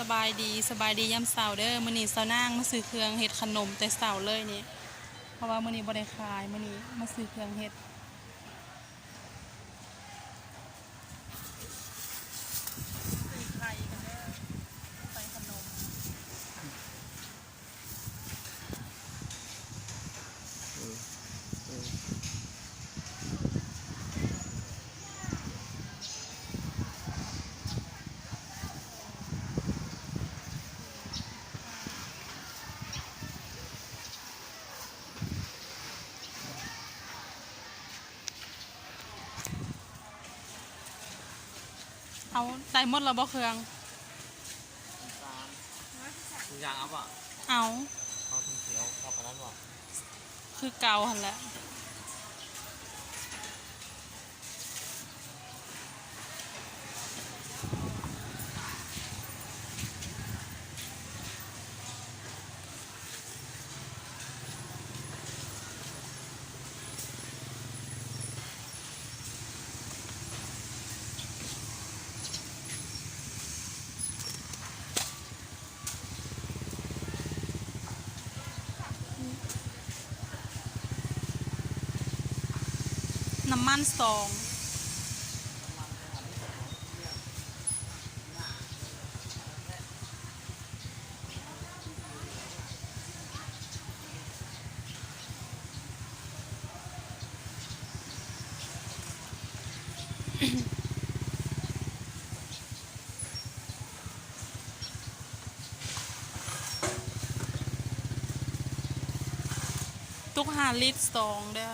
ສະບາຍດີ ສະບາຍດີຍາມເຊົ້າເດີ້. ມື້ນີ້ສາວນາງມາຊື້ເຄື່ອງເຮັດຂະໜົມແຕ່ເຊົ້າເລີຍນີ້ ເພາະວ່າມື້ນີ້ບໍ່ໄດ້ຂາຍ ມື້ນີ້ມາຊື້ເຄື່ອງເຮັດ. ຊື້ໄຂ່ກັນເດີ້ ໃສ່ຂະໜົມ. ເອົາ ໄດ້ໝົດແລ້ວບໍ່ເຄື່ອງ? ທຸກຢ່າງເອົາບໍ່? ເອົາ. ເອົາ ເອົາປານນັ້ນບໍ່? ຄືເກົ່າຫັ້ນແຫຼະ. ນ້ຳມັນສອງ. ຕຸກຫ້າລິດສອງເດີ້.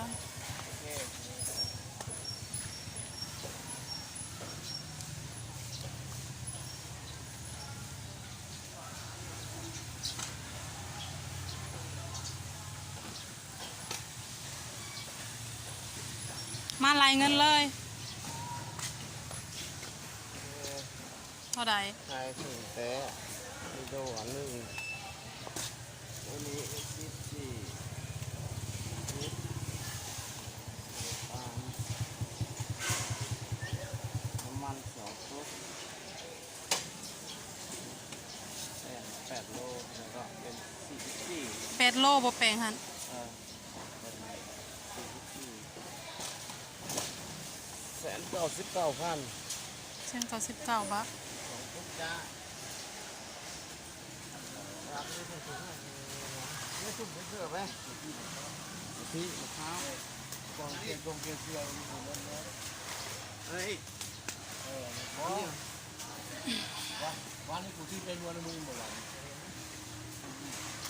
ມາໄລ່ເງິນເລີຍ. ເທົ່າໃດ? ຂາຍຖືກແທ້ ມີໂດອັນໜຶ່ງ ອັນນີ້ສິບສີ່ ສິບ ນ້ຳມັນສອງ ແປດ ແປດໂລ ແລ້ວກໍເປັນສີ່ສິບສີ່ ແປດໂລບໍ່ແປງຫັ້ນ. ເອີ ເປັນສີ່ສິບສີ່ ແສນເກົ້າສິບເກົ້າພັນ ແສນເກົ້າສິບເກົ້າບາດ. ສອງຕຸກຈ້າ ຮັບເງິນເປັນເສື້ອໄປ ກະທິ ມະພ້າວ ກ່ອນເກງກົງເກງເສື້ອ ເອີຍ ເອີ ບໍ່ ວານ ວານນີ້ກູຊື້ໄປນວນໃນມື້ບໍ່ວານນີ້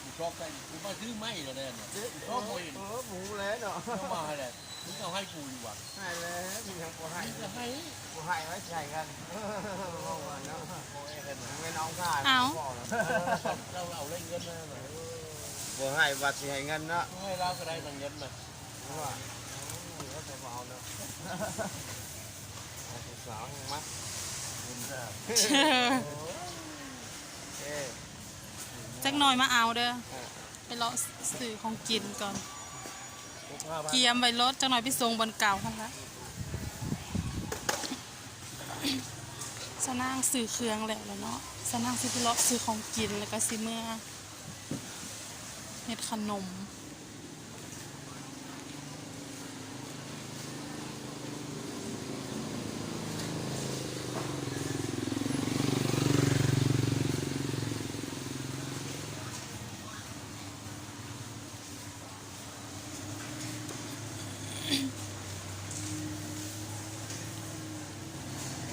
ກູຊອກໃສ່ ກູມາຊື້ໃໝ່ແລ້ວເດ້ ກູຊອກບໍ່ເຫັນ. ເອີ ບໍ່ຮູ້ແລ້ວເນາະ ເອົາມາໃຫ້ແລ້ວ ມຶງເອົາໃຫ້ກູຢູ່ຫວາ? ໃຫ້ແລ້ວ ມຶງຍັງບໍ່ໃຫ້ ມຶງຈະໃຫ້ ບໍ່ໃຫ້ວ່າຊິໃຫ້ກັນ ເວົ້າວ່າເນາະ ບໍ່ໃຫ້ກັນ ແມ່ນນ້ອງຊາຍ ເອົ້າ ເຈົ້າເອົາເລີຍເງິນມາ ບໍ່ໃຫ້ວ່າຊິໃຫ້ເງິນເນາະ ໃຫ້ລາວກໍໄດ້ແຕ່ເງິນນະ. ວ່າ ໂອ້ຍ ເອົາໃສ່ບໍ່ເອົາເນາະ ເອົາຜູ້ສາວຍັງມັກ ບຸນແທ້ ເອີ ຈັກໜ່ອຍມາເອົາເດີ້ ເອີ ໄປເລາະຊື້ຂອງກິນກ່ອນ ກຽມໄວ້ໂລດ ຈັກໜ່ອຍໄປສົ່ງບ່ອນເກົ່າຫັ້ນລະ. ສາວນາງຊື້ເຄື່ອງແລ້ວລະເນາະ ສາວນາງຊິໄປເລາະຊື້ຂອງກິນ ແລ້ວກະຊິເມືອເຮັດຂະໜົມ.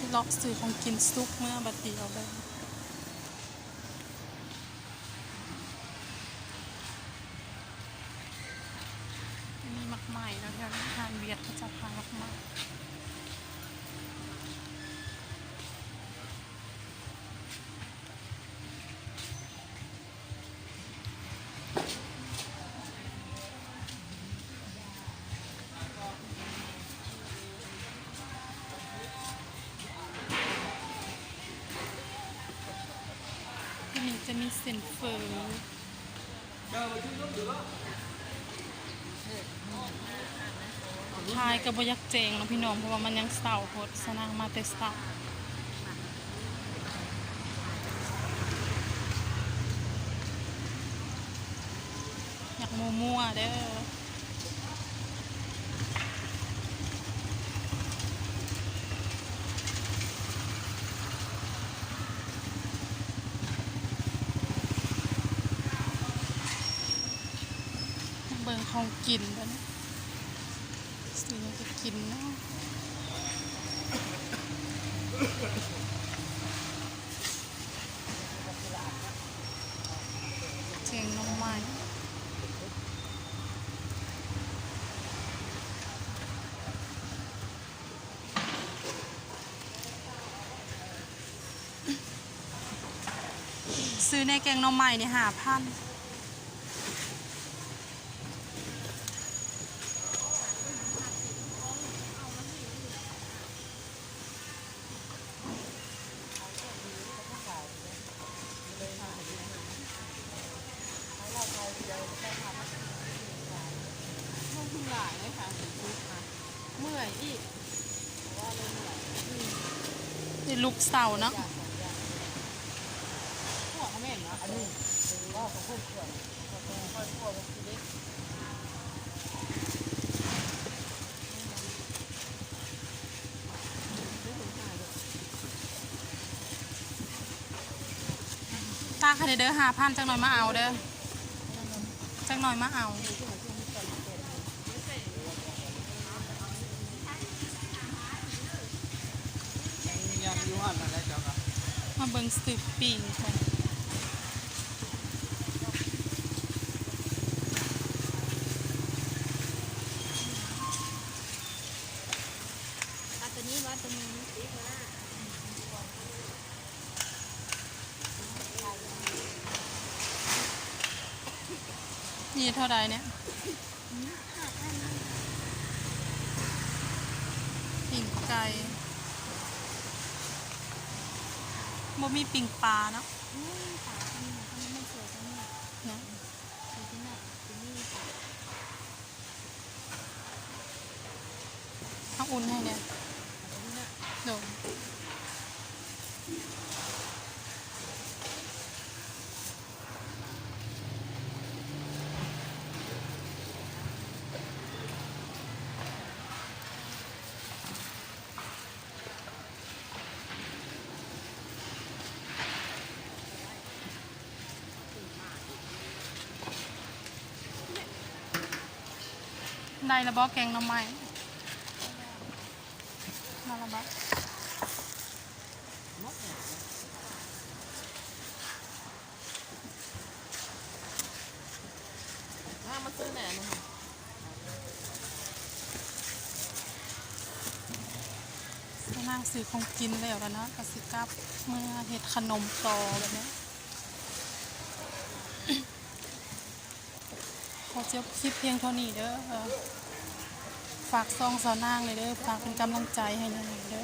ເລາະຊື້ຂອງກິນສຸກເມືອບາດດຽວເລີຍ. ມີໝາກໄມ້ເນາະ ແຖວນີ້ຮ້ານຫວຽດເຂົາເຈົ້າຂາຍໝາກໄມ້. ທີ່ນີ້ຈະມີເສັ້ນເຝີ ຖ່າຍກໍບໍ່ຢາກແຈ້ງເນາະພີ່ນ້ອງ ເພາະວ່າມັນຍັງເຊົ້າໂພດ ສາວນາງມາແຕ່ເຊົ້າ. ມົວໆເດີ. ເບິ່ງຂອງກິນເບິ່ງ ຊື້ຫຍັງໄປກິນເນາະ. ແກງໜໍ່ໄມ້ ຊື້ແດ່ແກງໜໍ່ໄມ້ນີ້ ຫ້າພັນ. ລົງທຶນຫຼາຍເລີຍ ສາມສິບ ຊຸດ ເມື່ອຍອີກ ເພາະວ່າເລີຍເມື່ອຍ. ອືມ ນີ້ລູກເສົາເນາະ ພວກເຂົາແມ່ນເນາະ ອັນນີ້ ຕາກໃຫ້ແດ່ເດີ ຫ້າພັນ ຈັກໜ່ອຍມາເອົາເດີ ຈັກໜ່ອຍມາເອົາ. ມາເບິ່ງຊື້ປີ້ງກ່ອນ. ເອົາໂຕນີ້ວ່າໂຕໜຶ່ງ ນີ້ເທົ່າໃດນີ້? ປີ້ງໄກ່ ບໍ່ມີປີ້ງປາເນາະ. ອືມ ປາຕົວນີ້ມັນ ມັນສວຍກວ່ານີ້ເນາະ ສວຍກວ່ານີ້. ເອົາອຸ່ນໃຫ້ແດ່. ໂດຍ. ໄດ້ລະບໍ່ແກງໜໍ່ໄມ້? ໄດ້ລະບໍ່? ມາ ມາຊື້ແດ່ອັນນີ້. ສາວນາງຊື້ຂອງກິນແລ້ວລະເນາະ ກະຊິກັບເມືອເຮັດຂະໜົມຕໍ່ແບບນີ້. ຂໍຈົບຄລິບພຽງເທົ່ານີ້ເດີ. ຝາກຊ່ອງສາວນາງແດ່ເດີ ຝາກເປັນກຳລັງໃຈໃຫ້ແດ່ເດີ.